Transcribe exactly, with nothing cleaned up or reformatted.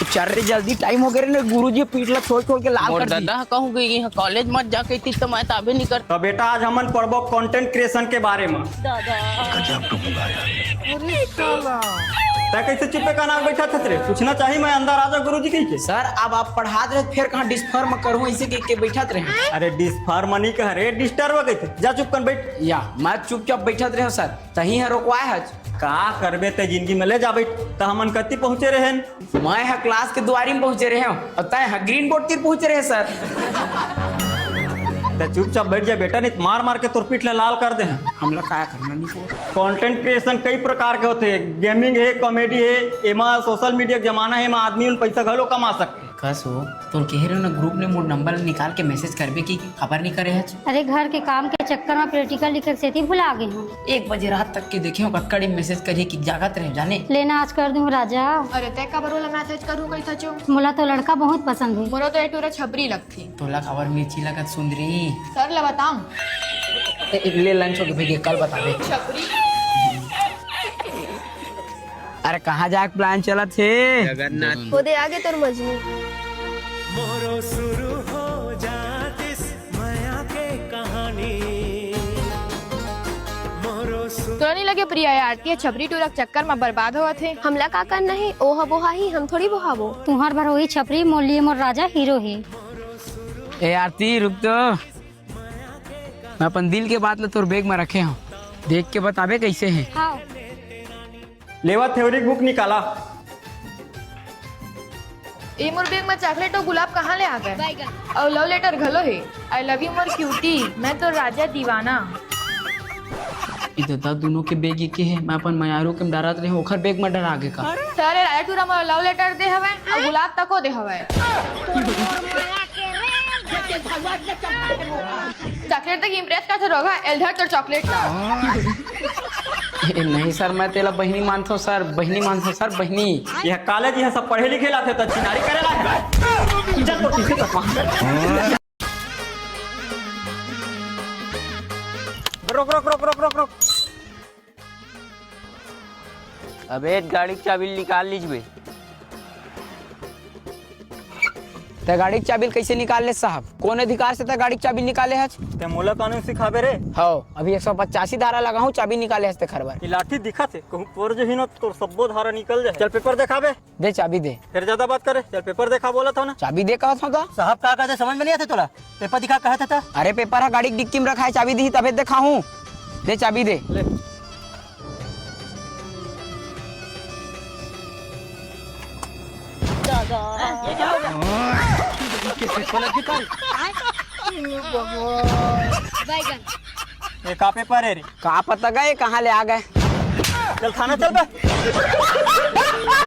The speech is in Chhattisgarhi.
चल रे, जल्दी टाइम हो गे रे ना, गुरुजी पीठ ला छोड़ छोड़ के लाल मोर कर दी। ददा कहूँ कि यहाँ कॉलेज मत जा कहितिस त मैं त अबे नहीं करता। तो बेटा, आज हमन पढ़बो कंटेंट क्रिएशन के बारे में। गजब तुम यार। अरे साला। तै कैसे चुप्पे का नाक बैठा थस रे? पूछना चाहिए, मैं अंदर आ जा गुरुजी कह के। सर, अब आप पढ़ात रहे, फिर कहाँ डिस्फर में करूँ, ऐसे कह के बैठत रहे। अरे डिस्फर मनी कह रे, डिस्टर्ब कहिथे। जा चुप कर बैठ। या, मैं चुपचाप बैठत रहे सर, तही है रोकवाए हच। का करबे ते जिंदगी में, ले जा बैठ। त हमन कति पहुँचे रहेन? मैं ह क्लास के दुआरी में पहुंचे रहे हूँ और तय ह ग्रीन बोर्ड तीर पहुंचे रहे सर। त चुपचाप बैठ जा बेटा, नहीं त मार मार के तोर पीठ ला लाल कर दे। हमला काय करना नहीं को। कंटेंट क्रिएशन कई प्रकार के होथे, गेमिंग हे, कॉमेडी हे, एमा सोशल मीडिया के जमाना हे, एमा आदमी मन पैसा घलो कमा सकथे। कस हो, तोर कहे रहे ना ग्रुप ने मोर नंबर निकाल के मैसेज करबे कि खबर नहीं करे हच। अरे घर के काम के चक्कर में प्रैक्टिकल लिखे के सेती भुला गे हूँ। एक बजे रात तक के देखे हूँ, कक्कड़ी मैसेज करिए कि जागत रहे जाने। लेना आज कर दूँ राजा। अरे तै काबर ओला मैसेज करूँ कहिथच? मोला तो लड़का बहुत पसंद है। मोला तो ए टूरा छपरी लगथे। तोला काबर मिर्ची लगत सुंदरी? सर ला बताऊं? ए, ए, ले लंच हो गया भैया, कल बता दे। छपरी। अरे कहाँ जाए के प्लान चलत हे? जगन्नाथ। ओदे आगे तोर मजनू। मोरो शुरू हो जातिस मया के कहानी। मोरो सु- तोला नहीं लगे प्रिया, ये आरती ह छपरी टूरा के चक्कर में बर्बाद होवत हे? हमला का करना हे? ओ ह बोहाही, हम थोड़ी बोहाबो। तुहार बर वही छपरी, मोर लिए मोर राजा हीरो हे। ए आरती, रुक तो। मैं अपन दिल के बात ला तोर बैग में रखे हूँ, देख के बताबे कैसे हे। हाँ। लेवा थ्योरी बुक निकाला। ए मोर बैग में चॉकलेट और गुलाब कहाँ ले आ गए? और लव लेटर घलो हे। I love you मोर क्यूटी, मैं तो राजा दीवाना। ई तो दा दोनों के बैग एके हे, मैं अपन मयारू के डरात रहे, ओखर बैग में डरा गे का? सर, ए राजा टूरा मोर लव लेटर दे हवे और गुलाब तको दे हवे। चॉकलेट तक इम्प्रेस कर रोगा, एल धर तोर चॉकलेट ला। ए, नहीं सर, मैं तेला बहिनी मानथो सर, बहिनी मानथो सर, बहिनी। यह कॉलेज, यह सब पढ़े लिखे लाथे त चिनारी करे लाथे। इज्जत तो किसी का पास। रोक, रोक, रोक, रोक, रोक, रोक। अबे गाड़ी के चाबी निकाल लीजिए। ते गाड़ी के चाबी कैसे निकाल ले साहब? कौन अधिकार से ते गाड़ी के चाबी निकाले हच? ते मोला कानून सिखाबे रे? हौ, अभी एक सौ पचासी धारा लगाहूं, चाबी निकाले हच ते खरबर। ये लाठी दिखा थे, कहूं पर जो ही ना तोर सब्बो धारा निकल जाए। चल पेपर दिखाबे। दे चाबी दे। फिर ज्यादा बात करे, चल पेपर देखा बोला था ना। चाबी दे कहा था तो? साहब का कहते समझ में नहीं आते तोला। पेपर दिखा कहा था, था। अरे पेपर है गाड़ी की डिक्की में रखा है, चाबी दी तबे दिखाऊं। दे चाबी दे। ले। ये का पेपर है रे? का पता गए कहाँ ले आ गए। चल थाना चल बे।